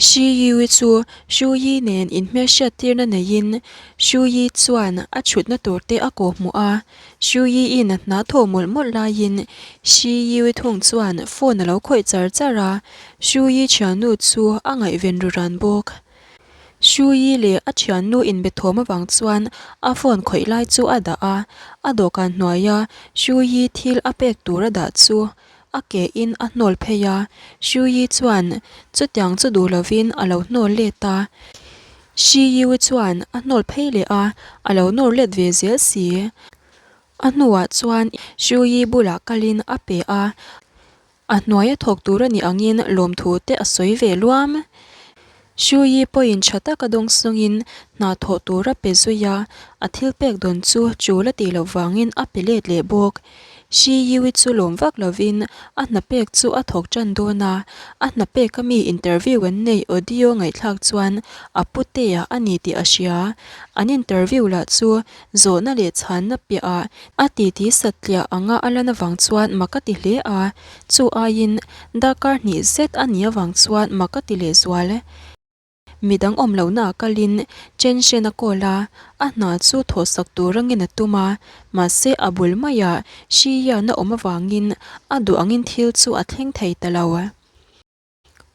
Shi Yui chu Shu Yi nen inhmelhriattirna neiin Shu Yi chuan a chhutna turte a kawhhmuh a. Shu Yi-in a hna thawh mawlh mawlh laiin Shi Yui thung chuan phone a lo khawih char char a, Shu Yi thiannu chu a ngaihven ru ran bawk. Shu Yi leh a thiannu inbe thawm avang chuan a phone khawih lai chu a dah a, a dawhkan hnuaia Shu Yi thil a pek tur a dah chu a ke in a hnawl phei a, Shu Yi chuan chutiang chu duh lovin a lo hnawl let a. Shi Yu chuan a hnawl phei leh a, a lo nawr let ve zel si. A hnuah chuan Shu Yi bulah kalin a pe a, a hnuaia thawk tur a nih angin lawmthu te a sawi ve luam. Shu Yi pawhin tha taka dawng sungin hna thawh tur a pe zui a, a thil pek dawn chu chul a tih loh vangin a pe let leh bawk. Shi Yui chu lawm vak lovin a hna pek chu a thawk tan dawn a, a hna pek a mi interview an neih audio ngaihthlak chuan a putea a ni tih a hria. An interview lah chu zawhna leh chhanna piah ah a titi satliah anga a lan avang chuan mak a ti hle a, chu aiin darkar hnih zet a nih avang chuan mak a ti lehzual. Midang awm lohna ah kalin Chen Shen a call a, a hna chu thawhsak tur angin a tum a, mahse a bul maiah Shi Yan a awm avangin a duh angin thil chu a thleng thei ta lo.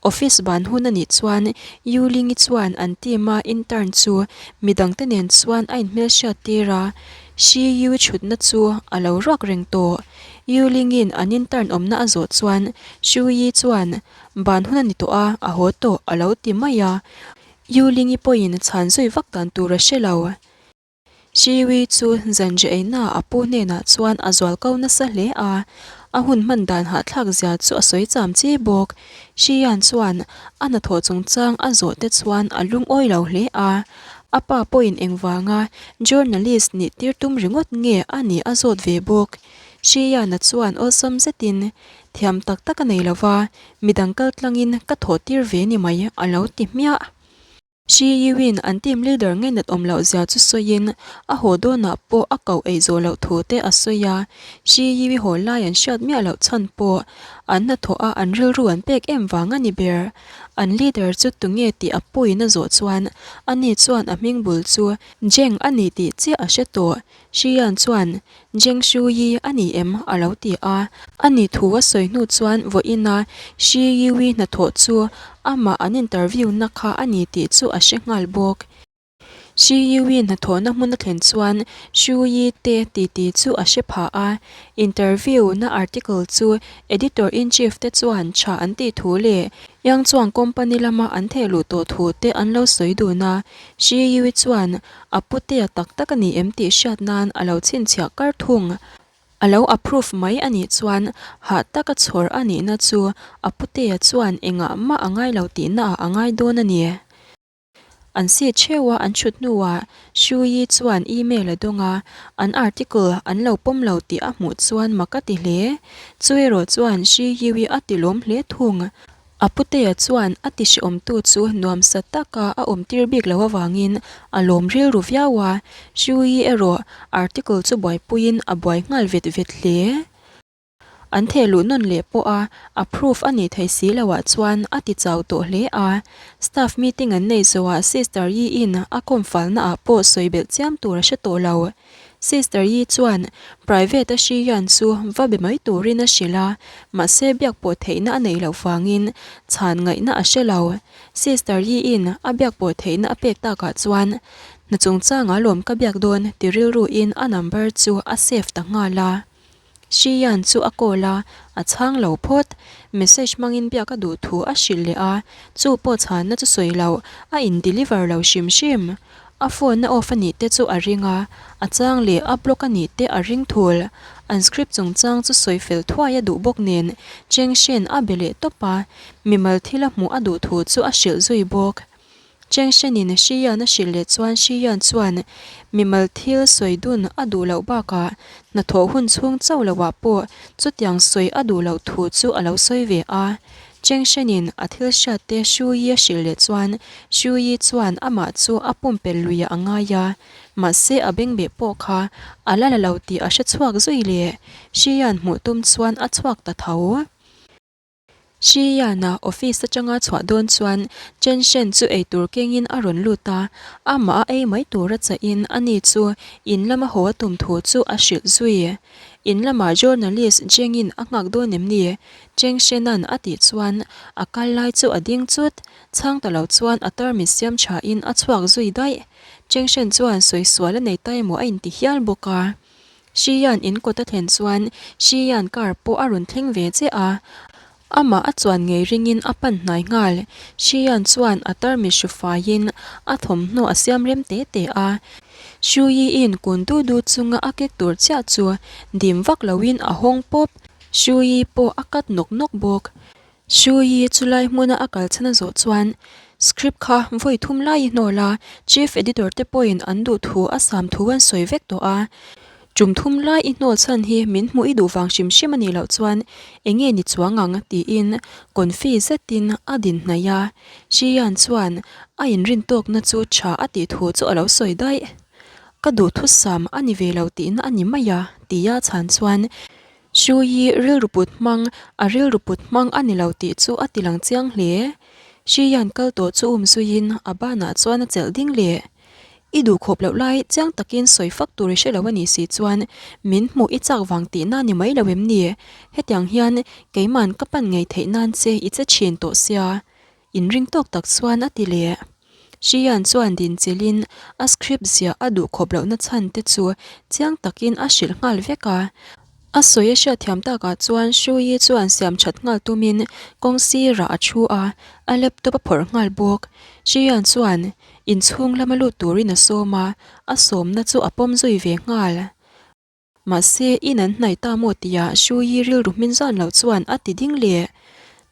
Office ban hun a nih chuan Yu Ling-i chuan an team a intern chu midangte nen chuan a inhmelhriat tir a, Shi Yu chhutna chu a lo ruak reng tawh. Yu Ling-in an intern awmna a zawh chuan Shu Yi chuan Ban hun a ni tawh a, a haw tawh a lo ti mai a. Yu Ling-i pawhin chhan zui vak dan tur a hre lo. Shiwi chu zanri eina a pu hnenah chuan a zual ko nasa hle a, a hun hman dan hahthlak zia chu a sawi cham chi bawk. Shiyan chuan a hnathawh chungchang a zawh te chuan a lungawi lo hle a, a pa pawhin engvanga journalist nih tir tum ringawt nge a nih a zawt ve bawk. Shiyana chuan awlsam zetin Thiam tak tak a nei lo va, midang kal tlangin ka thawh tir ve ni mai, a lo ti hmiah. Shi Yiwin an team leader ngainat awm loh zia chu sawiin a haw dawnah pawh a koh ei zawh loh thu te a sawi a, Shi Yiwi haw lai an hriat miah loh chhan pawh an hnathawh a an rilru an pek em vang a ni ber. An leader chu tunge tih a puiin a zawh chuan ani chuan a hming bul chu Zheng a ni tih chiah a hre tawh. Xian chuan, Zheng Shuyi a ni em? a lo ti a. A ni thu a sawi hnu chuan vawiina Shi Yiwi hnathawh chu amah an interview na kha a ni tih chu a hre nghal bawk. Shi Yiwi hnathawhna hmun a thlen chuan Shu Yi te titi chu a hre phah a. Interview na article chu Editor-in-Chief te chuan tha an tih thu leh Yang chuan company lama an theh luh tawh thu te an lo sawi dun a. Shi Yiwi chuan A putea tak tak a ni em tih hriat nan a lo chhinchhiah kar thung. A lo approve mai a nih chuan hah taka chhawr a nihna chu a putea chuan engah mah a ngai lo tihna ah a ngai dawn a ni. An seat theuh a an thut hnuah Shuyi chuan email a dawng a, an article an lo pawm lo tih a hmuh chuan mak a ti hle. Chu erawh chuan Shi Yiwi a ti lawm hle thung. A putea chuan a ti hrehawmtu chu nuamsa taka a awmtir bik loh avangin a lawm rilru viau a, Shui erawh article chu buaipuiin a buai nghal vet vet hle. An theh luh nawn leh pawh a approve a nih theih si loh ah chuan a ti chau tawh hle a. Staff meeting an nei zawhah Sister Yi-in a kawm falna ah pawh sawi belh chiam tur a hre tawh lo. Sister Yi chuan private a hri hian chu va be mai turin a hrilh a, mahse biak pawh theihna a neih loh vangin chhan ngaihna a hre lo. Sister Yi-in a biak pawh theihna a pek takah chuan hna chungchanga lawm ka biak dawn ti rilruin a number chu a save ta nghal a. Shiyan chu a call a, a chhang lo phawt. Message hmangin biak a duh thu a hrilh leh a, chu pawh chhanna chu sawi loh, a in deliver lo hrim hrim. A phone a off a nih te chu a ring a, a chang leh a block a nih te a ring thul. An script chungchang chu sawi fel thuai a duh bawk nen Cheng Shen a be leh tawp a, mimal thil a hmuh a duh thu chu a hrilh zui bawk. Cheng Shenin Shiyan a hrilh leh chuan Shiyan chuan mimal thil sawi dun a duh loh bakah hnathawh hun chhung chauh loah pawh chutiang sawi a duh loh thu chu a lo sawi ve a. Cheng Shenin a thil hriat te Shu Yi a hrilh leh chuan Shu Yi chuan amah chu a pumpelh luiah a ngai a, mahse a bengbeh pawh kha a la la lo tih a hre chhuak zui leh Shiyan hmuh tum chuan a chhuak ta tho. Shi Yan-a office atanga chhuah dawn chuan Chen Shen chu eitur kengin a rawn lut a, amah a ei mai tura chahin ani chu in lama haw a tum thu chu a hrilh zui. In lamah journalist Zheng-in a nghak dawn em ni? Cheng Shen-a'n a tih chuan a kal lai chu a ding chut, chhang ta lo chuan a tarmit siam thain a chhuak zui daih. Cheng Shen chuan sawi sual a nei ta emaw a inti hial bawk a. Xian in kawt a thlen chuan Xian car pawh a rawn thleng ve chiah a, amah a chuan ngei ringin a pan hnai nghal. Xian chuan a tarmit hru faiin a thawmhnaw a siam rem te te a. Shuyi-in kun du du chunga a kek tur chiah chu dim vak loin a hawng pawp. Shuyi pawh a cut nawk nawk bawk. Shuyi chulai hmuna a kal chhan a zawh chuan script kha vawi thum lai i hnawl a, Chief Editor te pawhin an duh thu a sam thu an sawi vek tawh a. Tum thum lai i hnawl chhan hi min hmuh i duh vang hrim hrim a nih loh chuan eng nge ni chuang ang tiin confi zetin a din hnaih a. Shiyan chuan a inrin tawkna chu tha a tih thu chu a lo sawi daih. Ka duhthusam a ni ve lo tihna a ni mai a tia chhan chuan Shuyi rilru put hmang a rilru put hmang a ni lo tih chu a ti lang chiang hle. Shiyan kal tawh chu um zuiin a banah chuan a chelh ding leh. I duh khawp loh lai chiang takin sawi fak tur i hre lo a nih si chuan min hmuh i chak vang tihna ni mai lo em ni? Hetiang hian keiman ka pan ngei theih nan che i che thin tawh sia. Inring tawk tak chuan a ti leh. Shiyan chuan dinchilhin a script ziah a duh khawp lohna chhan te chu chiang takin a hrilh nghal vek a. A sawi a hriatthiam takah chuan Shuyi chuan siam that nghal tumin kawng sirah a thu a, a laptop a phawrh nghal bawk. Shiyan chuan inchhung lama lut turin a sawm a, a sawmna chu a pawm zui ve nghal. Mahse, in an hnaih ta maw tia Shuyi rilru hmin zan loh chuan a ti ding leh.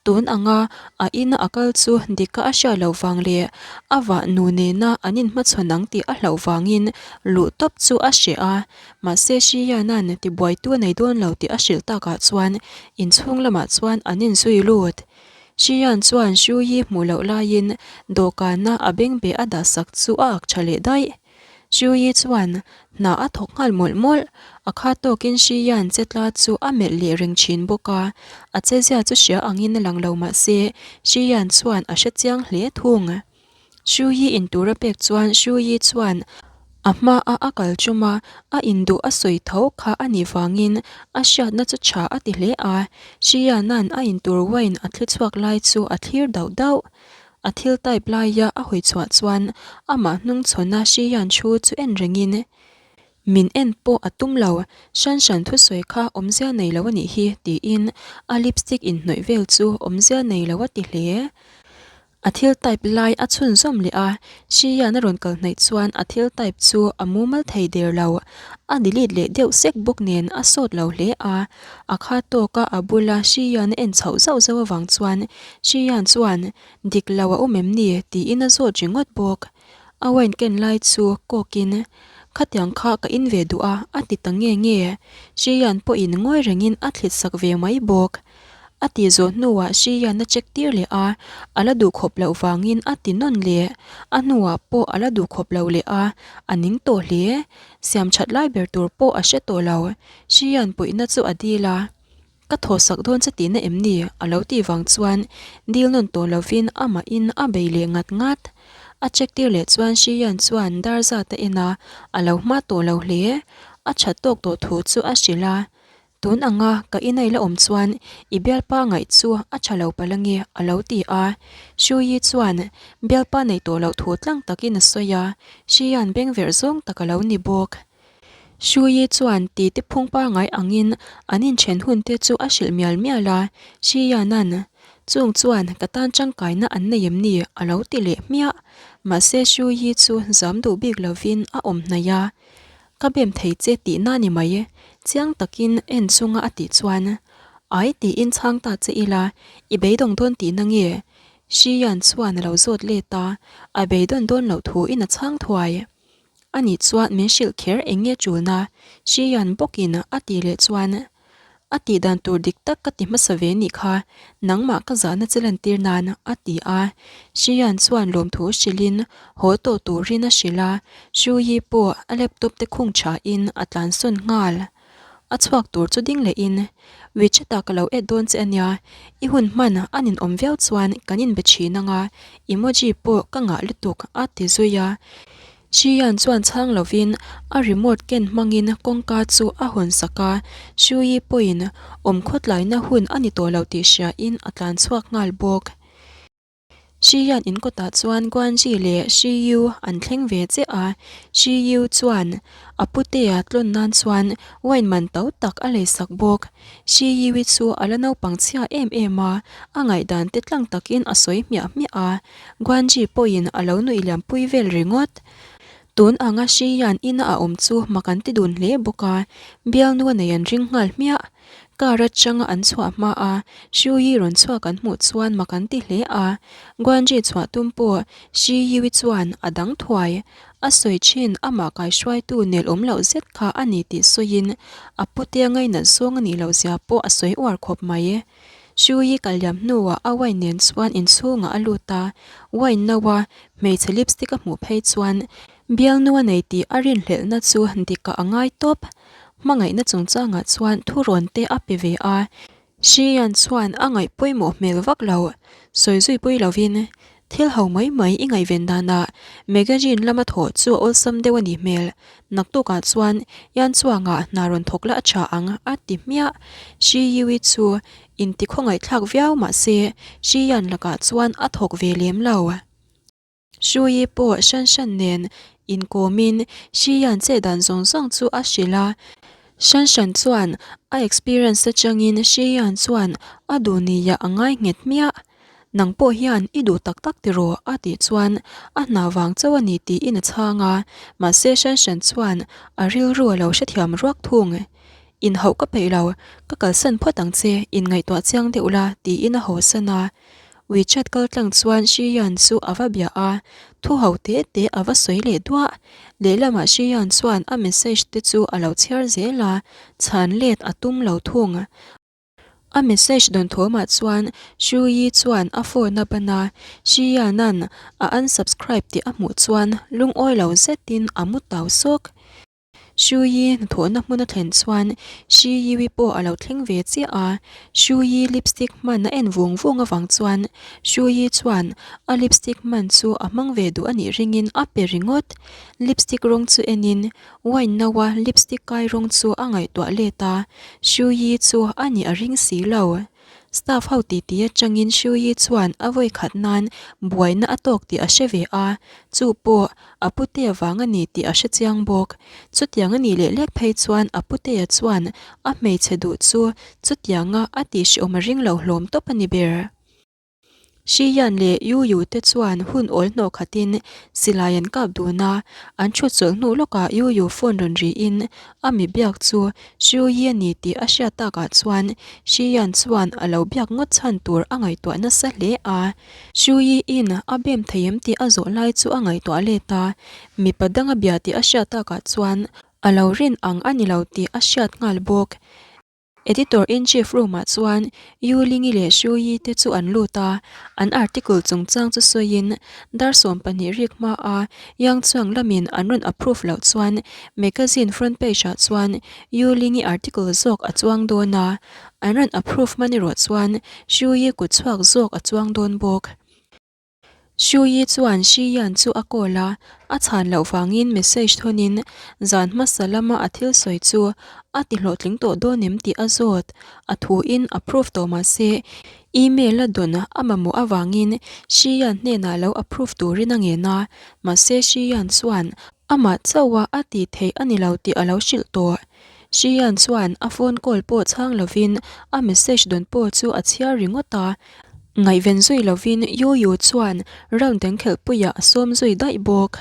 Tun anga a ina a kal chu dika a hriat loh vang leh a vah nu nena an inhmachhawn ang tih a hlauh vangin luh tawp chu a hreh a. Mahse, Shiyan-a'n tibuaitu a nei dawn lo tih a hrilh takah chuan inchhung lamah chuan an inzui lut. Shiyan chuan Shuyi hmuh loh laiin dawhkana a bengbeh a dahsak chu a ak tha leh daih. Shuyi chuan hna a thawk nghal mawlh mawlh, a kha tawkin Shiyan chetla chu a melh leh reng thin bawk a, a chezia chu hria angin a lang lo mah se Shiyan chuan a hre chiang hle thung. Shuyi intur a pek chuan Shuyi chuan a hma a a kal tum a, a induh a sawi tho kha a nih vangin a hriatna chu tha a ti hle a, Shiyan-a'n a intur wine a thli chhuak lai chu a thlir dauh dauh. A thil type laia a hawi chhuah chuan amah hnung chhawna Shiyan thu chu en rengin, Min en pawh a tum lo, Shan Shan thusawi kha awmzia nei lo a nih hi, tiin a lipstick inhnawih vel chu awmzia nei lo a ti hle. A thil type lai a chhunzawm leh a, Shiyan a rawn kal hnaih chuan a thil type chu a mumal thei der lo, a delete leh deuh sek bawk nen a sawt lo hle a, a kha tawka a bula Shiyan a en chhoh zauh zauh avang chuan Shiyan chuan, Dik lo a awm em ni? tiin a zawt ringawt bawk. A wine ken lai chu kawkin, Khatiang kha ka in ve duh a, a ti ta nge nge. Shiyan pawhin ngawi rengin a thlit sak ve mai bawk. A tih zawh hnuah Shiyan a check tir leh a, a la duh khawp loh vangin a ti nawn leh. A hnuah pawh a la duh khawp lo leh a, a ning tawh hle. Siam that lai ber tur pawh a hre tawh lo. Shiyan puihna chu a dil a. Ka thawhsak dawn che tihna em ni? a lo tih vang chuan dil nawn tawh lovin amahin a bei leh ngat ngat. A check tir leh chuan Shiyan chuan dar zat a en a, a lo hma tawh lo hle. A that tawk tawh thu chu a hrilh a, Tun anga ka inai la awm chuan i bialpa ngaih chu a tha lo palh ange a lo ti a. Shuyi chuan bialpa nei tawh loh thu tlang takin a sawi a, Shiyan beng verh zawng tak a lo ni bawk. Shuyi chuan titi phung pangai angin an inthen hun te chu a hrilh mial mial a, Shiyanan, Chung chuan ka tan tangkaina an nei em ni? a lo ti leh hmiah. Mahse Shuyi chu zam duh bik lovin a awm hnaih a, Ka bem thei che tihna ni mai, chiang takin en chunga a tih chuan, Ai tiin chhang ta che ila, i beidawng dawn tihna nge? Shiyan chuan a lo zawt let a, a beidawn dawn loh thuin a chhang thuai. Ani chuan min hrilh kher eng nge tulna? Shiyan bawkin a tih leh chuan, A tih dan tur dik tak ka ti hmasa ve nih kha, nangmah ka zahna che lantir nan, a ti a. Shiyan chuan lawmthu hrilhin haw tawh turin a hrilh a, Shuyi pawh a laptop te khung thain a tlansawn nghal. A chhuak tur chu ding lehin, WeChat-ah ka lo add dawn che ania, i hun hman a ninawm viau chuan kan inbe thin anga, emoji pawh ka ngah lutuk a ti zui a. Xiyan chuan chhang lovin a remote ken hmangin kawngka chu a hawn sak a, Shuyi pawhin awm khawtlaina hun a ni tawh lo tih hriain a tlan chhuak nghal bawk. Xiyan in kawtah chuan Guanji leh Xiyu an thleng ve chiah a, Xiyu chuan a putea tlawn nan chuan wine man to tak a lei sak bawk. Xiyu-i chu a la naupang chhia em em a, a ngaihdan te tlang takin a sawi hmiah hmiah a. Guanji pawhin a lo nuih liam pui vel ringawt. Tun anga Xiyan ina a awm chu mak an ti dun hle bawk a, bialnu a nei an ring nghal hmiah. Car atanga an chhuah hma a, Xiuyi rawn chhuak an hmuh chuan mak an ti hle a. Guanji chhuah tum pawh Xiyui chuan a dang thuai. A sawi thin amah kaihruaitu nel awm loh zet kha a ni tih sawiin a putea ngainat zawng a nih loh zia pawh a sawi uar khawp mai. Shuyi kal liam hnuah a wine nen chuan inchhungah a lut a, wine no a hmeichhe lipstick a hmuh phei chuan bialnu a nei tih a rinhlelhna chu dikah a ngai tawp. Hmangaihna chungchangah chuan thurawn te a pe ve a, Shiyan chuan a ngaih pawimawh hmel vak lo. Sawi zui pui lovin, Thil ho mai mai i ngaihven danah magazine lama thawh chu a awlsam deuh a nih hmel. Naktukah chuan Yan Chuangah hna rawn thawk la a tha ang, a ti hmiah. Shi Yui chu inti khawngaihthlak viau mah se, Shi Yan lakah chuan a thawk ve lem lo. Shuyi pawh hran hran nen inkawmin Shiyan che dan zawng zawng chu a hrilh a. Hran hran chuan a experience atangin Shiyan chuan a duh niah a ngai nghet hmiah. Nang pawh hian i duh tak tak tiraw a tih chuan a hna vang chauh a ni tiin a chhang a, mahse hran hran chuan a rilru a lo hrethiam ruak thung. Inhauh ka peih lo, ka kalsan phawt ang che, inngaihtuah chiang deuh la tiin a hawsan a. WeChat kal tlang chuan Shi Yan chu a va bia a, thu ho te te a va sawi leh duah. Lehlamah Shi Yan chuan a message te chu a lo chhiar zel a, chhan let a tum lo thung. A message dawn thawmah chuan Shu Yi chuan a phone a ban a, Shi Yan-a'n a unsubscribe tih a hmuh chuan lungawi lo zetin a mu tau sawk. Shuyi hnathawhna hmun a thlen chuan Shi Yui pawh a lo thleng ve chiah a, Shuyi lipstick hman a en vung vung avang chuan Shuyi chuan a lipstick hman chu a hmang ve duh a nih ringin a pe ringawt. Lipstick rawng chu enin wine no a lipstick kai rawng chu a ngaihtuah let a, Shuyi chu a nih a ring si lo. Staff ho titi atangin Shuyi chuan a vawi khat nan buaina a tawk tih a hre ve a, chu pawh a putea vang a ni tih a hre chiang bawk. Chutiang a nih leh lek phei chuan a putea chuan a hmeichhe duh chu chutianga a tihhriawm a ring lo hlawm tawp a ni ber. Xiyan leh Yu Yu te chuan hun awl hnawh khatin silai an kap dun a, an thut chawlh hnu lawkah Yu Yu phone rawn riin a mi biak chu Xiu Yi a ni tih a hriat takah chuan Xiyan chuan a lo biak ngawt chhan tur a ngaihtuah nasa hle a. Xiu Yi in a bem thei em tih a zawh lai chu a ngaihtuah let a, mipa dang a bia tih a hriat takah chuan a lo rin ang a ni lo tih a hriat nghal bawk. Editor-in-Chief room-ah chuan Yu Lingi leh Shu Yi te chu an lut a, an article chungchang chu sawiin dar 12 rik hmaa Yang Chuang lamin an rawn approve loh chuan magazine front page-ah chuan Yu Lingi article zawk a chuang dawn a, an rawn approve hman erawh chuan Shu Yi kutchhuak zawk a chuang dawn bawk. Shuyi chuan Shiyan chu a call a, a chhan loh vangin message thawnin zan hmasa lama a thil sawi chu a ti hlawhtling tawh dawn em tih a zawt. A thuin approve tawh mah se email a dawn a mamawh avangin Shiyan hnenah lo approve turin a ngen a, mahse Shiyan chuan amah chauha a tih theih a ni lo tih a lo hrilh tawh. Shiyan chuan a phone call pawh chhang lovin a message dawn pawh chu a chhiar ringawt a, Ngaihven zui lovin Yu Yu chuan round dang khelhpuiah a sawm zui daih bawk.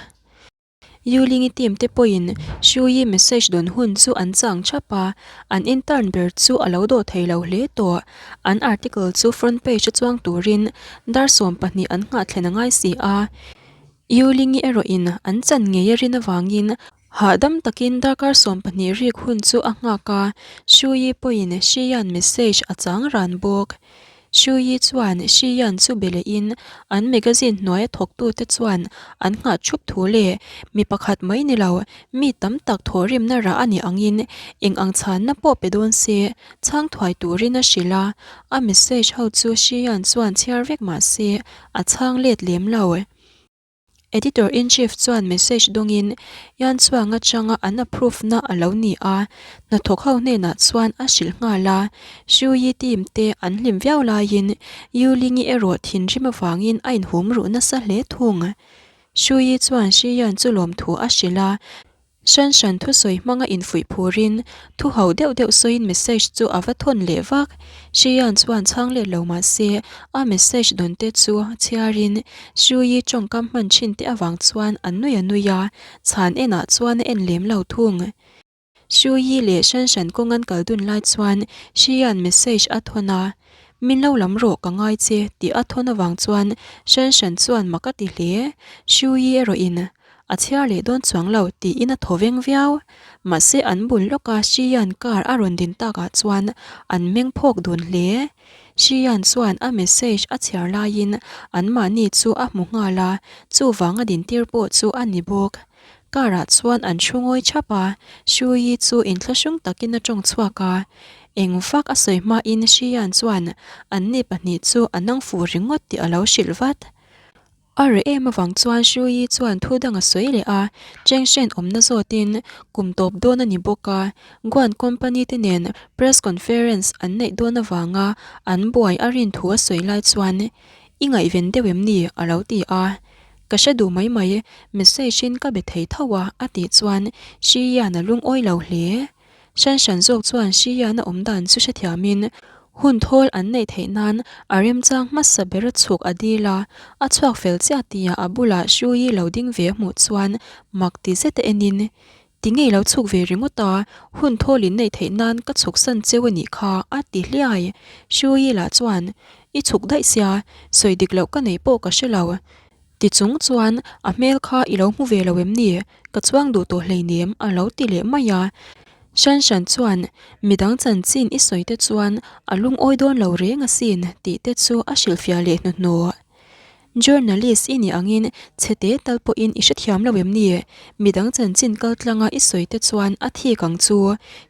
Yu Lingi team te pawhin Shu Yi message dawn hun chu an chang thap a, an intern ber chu a lo dawh thei lo hle tawh. An article chu front page a chuang turin dar 12 an nghah thlen a ngai si a. Yu Lingi erawhin an chan ngei a rin avangin hahdam takin darkar 12 rik hun chu a nghak a, Shu Yi pawhin Shi Yan message a chang ran bawk. Shuyi chuan Shi Yan chu be lehin an magazine hnuaia thawktute chuan an nghah thup thu leh mi pakhat mai ni lo, mi tam tak thawhrimna rah a nih angin eng ang chhanna pawh pe dawn se chhang thuai turin a hrilh a. A message ho chu Shi Yan chuan chhiar vek mah se a chhang let lem lo. Editor-in-Chief chuan message dawngin Yan Chuang atanga an approve na a lo ni a, hnathawk ho hnenah chuan a hrilh nghal a. Xu Yi team te an hlim viau laiin Yu Ling-i erawh thinrim avangin a inhum ruh nasa hle thung. Xu Yi chuan Xi Yan chu lawmthu a hrilh a. Hran hran thusawi hmanga infuih phurin thu ho deuh deuh sawiin message chu a va thawn leh vak. Shiyan chuan chhang let lo mah se a message dawn te chu chhiarin Shuyi tawngkam hman thin te avang chuan a nui a nui a, chhan enah chuan a en lem lo thung. Shuyi leh Hran hran kawng an kal dun lai chuan Shiyan message a thawn a, Min lo lam rawh ka ngai che tih a thawn avang chuan Hran hran chuan mak a ti hle. Shuyi erawhin A chhiar leh dawn chuang lo tiin a thaw veng viau. Mahse an bul lawka Shiyan car a rawn din takah chuan an meng phawk dun hle. Shiyan chuan a message a chhiar laiin anmahni chu a hmu nghal a, chuvanga dintir pawh chu a ni bawk. Car ah chuan an thu ngawi thap a, Shuyi chu inthlahrung takin a tawng chhuak a. Eng vak a sawi hmain Shiyan chuan anni pahnih chu a nang fuh ringawt tih a lo hrilh vat. A reh em avang chuan Shuyi chuan thu dang a sawi leh a, Cheng Shen awmna zawtin kum tawp dawn a ni bawk a, Guan Company te nen press conference an neih dawn avanga an buai a rin thu a sawi lai chuan, I ngaihven deuh em ni? a lo ti a. Ka hre duh mai mai, message in ka be thei tho a a tih chuan Shiyian a lungawi lo hle. Hran hran zawk chuan Shiyan a awm dan chu hrethiamin hun thawl an neih theih nan a remchang hmasa ber a chhuk a dil a, a chhuak fel chiah tihah a bulah Shuyi lo ding ve a hmuh chuan mak ti zet a enin, Ti ngei lo chhuk ve ringawt a, hun thawl in neih theih nan ka chhuk san cheu a nih kha a ti hliai. Shuyi lah chuan, I chhuk daih sia, sawi dik loh ka neih pawh ka hre lo. Ti chung chuan a hmel kha i lo hmu ve lo em ni? Ka chuang duh tawh hleinem a lo ti leh mai a. Hran hran chuan midang chanchin i sawi te chuan a lungawi dawn lo reng asin tih te chu a hrilhfiah leh hnuhnawh. Journalist i nih angin chhete tal pawhin i hrethiam lo em ni? Midang chanchin kal tlanga i sawi te chuan a thik ang chu.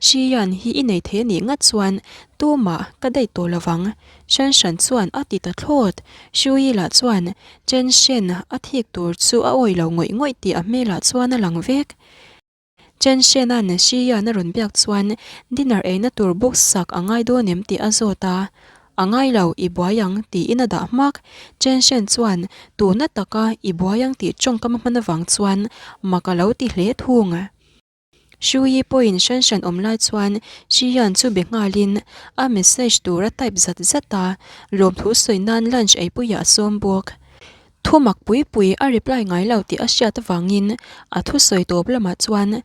Hrian hi i nei thei anih ngat chuan tumah ka daih tawh lovang. Hran hran chuan a ti ta thlawt. Shuyi lah chuan Chen Shen a thik tur chu a awi lo ngawih ngawih tih a hmelah chuan a lang vek. Chen Shen-a'n Shiyan a rawn biak chuan dinner eina tur book sak a ngai dawn em tih a zawt a. A ngai lo, i buai ang tiin a dah hmak. Chen Shen chuan tuna taka i buai ang tih tawngkam a hman avang chuan mak a lo ti hle thung. Shuyi pawhin hran hran awm lai chuan Shiyan chu be nghalin a message tur a type zat zat a, lawmthu sawi nan lunch eipuiah a sawm bawk. Thu mak pui pui a reply ngai lo tih a hriat avangin a thusawi tawp lamah chuan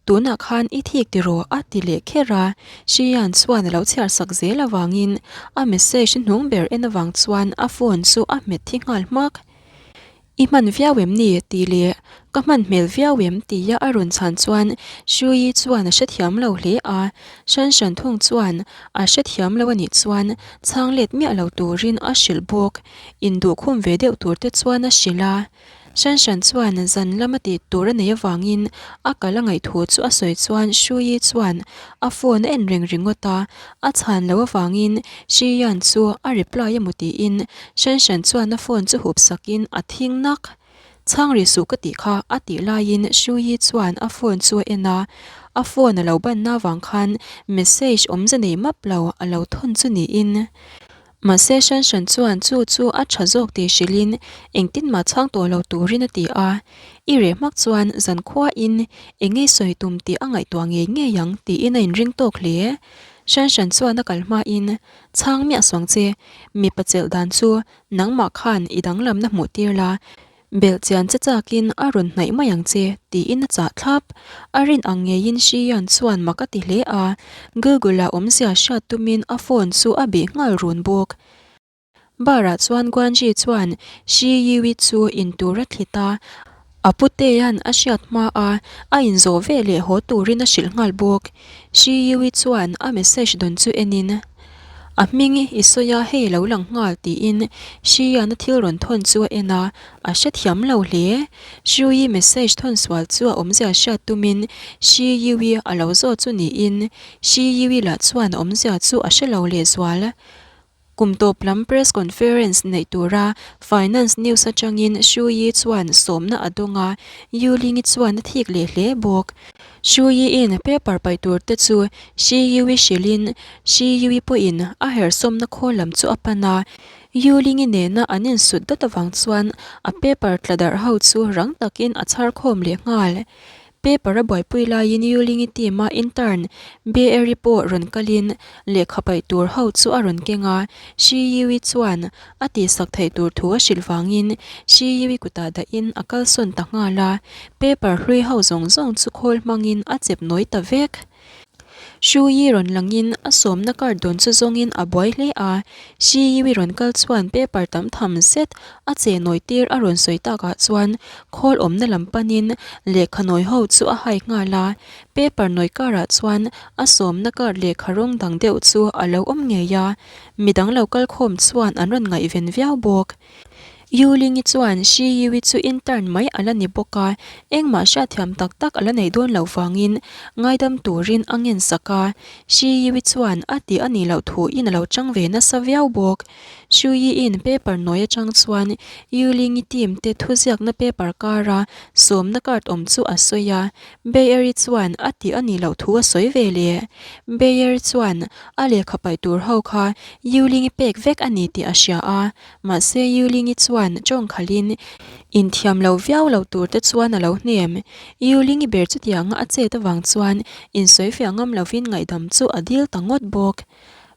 Tunah khan i thik tiraw a ti leh kher a, Shiyan chuan a lo chhiar sak zel avangin a message hnung ber en avang chuan a phone chu a hmet thi nghal hmak. I hman viau em ni? tih leh Ka hman hmel viau em? tia a rawn chhan chuan Shuyi chuan a hrethiam lo hle a, Shan Shan thung chuan a hrethiam lo a nih chuan chhang let miah lo turin a hrilh bawk. Induhkhum ve deuh tur te chuan a hrilh a. Shan Shan chuan zan lama tih tur a neih avangin a kal a ngaih thu chu a sawi chuan Shuyi chuan a phone a en reng ringawt a, a chhan loh avangin Shiyan chu a reply emaw tiin Shan Shan chuan a phone chu hup sakin a thing nak. Chhang rih suh ka tih kha a tih laiin Shuyi chuan a phone chu a en a, a phone a lo banna avang khan message awmze nei map lo a lo thawn chu niin. Mahse Shan Shan chuan chu chu a tha zawk tih hrilhin engtin mah chhang tawh lo turin a ti a, i reh hmak chuan zankhuain eng ei sawi tum tih a ngaihtuah ngei ngei ang tiin a inring tawk hle. Shan Shan chuan a kal hmain Chhang miah suang che, mipa chelh dan chu nangmah khan i danglamna hmuh tir la, Belh chian che chakin a rawn hnaih mai ang che, tiin a chah thlap. A rin ang ngeiin Shiyan chuan mak a ti hle a, Google-a awmzia hriat tumin a phone chu a bih nghal run bawk. Bar-ah chuan Guanji chuan Shi Yiwi chu in tur a thlit a, a putea'n a hriat hma a, a inzawh veleh haw turin a hrilh nghal bawk. Shi Yiwi chuan a message dawn chu enin, A hming i sawi a hei lo lang nghal tiin Xian-a thil rawn thawn chu a en a, a hrethiam lo hle. Xiu-i message thawn sual chu a awmzia hriat tumin Xiu-i a lo zawt chu niin Xiu-i lah chuan a awmzia chu a hre lo lehzual. Kum tawp lam press conference neih tura Finance News atangin Xu Yi chuan sawmna a dawng a, Yu Ling-i chuan a thik leh hle bawk. Xu Yi-in paper paih tur te chu Xi Yui hrilhin Xi Yui pawhin a herhsawmna khawl lam chu a pan a, Yu Ling-i nena an insut dawt avang chuan a paper tla darh ho chu rang takin a chhar khawm leh nghal. Paper a buaipui laiin Yulingi team a intern Beeri pawh rawn kalin lehkha paih tur ho chu a rawn keng a, Shi Yui chuan a tihsak theih tur thu a hrilh vangin Shi Yui kutah dahin a kalsawn ta nghal a, paper hlui ho zawng zawng chu khawl hmangin a chep nawi ta vek. Shu Yi rawn langin a sawmna card dawn chu zawngin a buai hle a, Shi Yui rawn kal chuan paper tam tham zet a che nawi tir a rawn sawi takah chuan khawl awmna lam panin lehkha nawi ho chu a hai nghal a, paper nawi karah chuan a sawmna card lehkha rawng dang deuh chu a lo awm ngei a, midang lo kal khawm chuan an rawn ngaihven viau bawk. Yu Ling-i chuan Shi Yui chu intern mai a la ni bawk a, engmah hriatthiam tak tak a la nei dawn loh vangin ngaidam turin a ngen sak a. Shi Yui chuan a tih a nih loh thuin a lo chang ve nasa viau bawk. Shu Yi-in paper nawi atang chuan Yu Ling-i team te thuziakna paper kara sawmna card awm chu a sawi a, Bayer-i chuan a tih a nih loh thu a sawi ve leh. Bayer chuan a lehkha paih tur ho kha Yu Ling-i pek vek a ni tih a hria a, Mahse Yulingi chuan tawng khalhin inthiam lo viau lo tur te chuan a lo hnem. Yulingi ber chutianga a chet avang chuan insawifiah ngam lovin ngaihdam chu a dil ta ngawt bawk.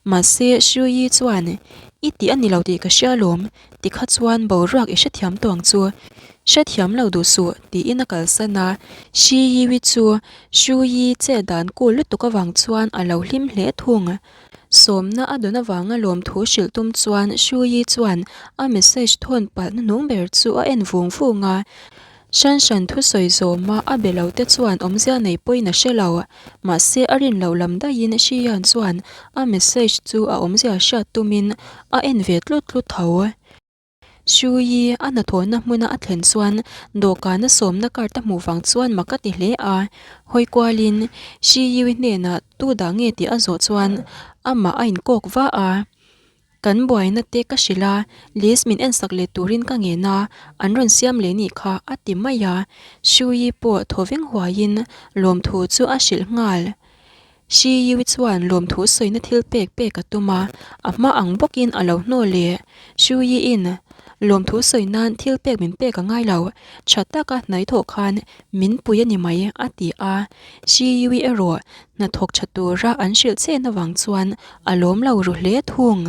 Mahse Shuyi chuan, I tih a ni lo tih ka hria lawm, tikha chuan boruak i hrethiam tawng chu hrethiam lo duh suh, tiin a kalsan a. Shi Yiwi chu Shuyi chet dan kul lutuk avang chuan a lo hlim hle thung. Sawmna a dawn avanga lawmthu hrilh tum chuan Shuyi chuan a message thawn palh hnuhnung ber chu a en vung vung a. Shan Shan thusawi zawma a be lo te chuan awmzia nei pawhin a hre lo. Mahse a rin loh lam daihin Shiyan chuan a message chu a awmzia hriat tumin a en ve tlut tlut tho. Shuyi a hnathawhna hmuna a thlen chuan dawhkana sawmna card a hmuh vang chuan mak a ti hle a, hawi kualin Shiyui hnenah tu dah nge tih a zawh chuan amah a inkawk va a. Kan buaina te ka hrilh a, list min ensak leh turin ka ngen a, an rawn siam leh nih kha a ti mai a. Shuyi pawh thaw veng huaiin lawmthu chu a hrilh nghal. Shi Yui chuan lawmthu sawina thil pek pek a tum a, a hma ang bawkin a lo hnawl leh. Shu Yi-in lawmthu sawi nan thil pek min pek a ngai lo, tha taka hnai thawh khan min pui a ni mai, a ti a. Shi Yui erawh hnathawk tha tura an hrilh chen avang chuan a lawm lo ru hle thung.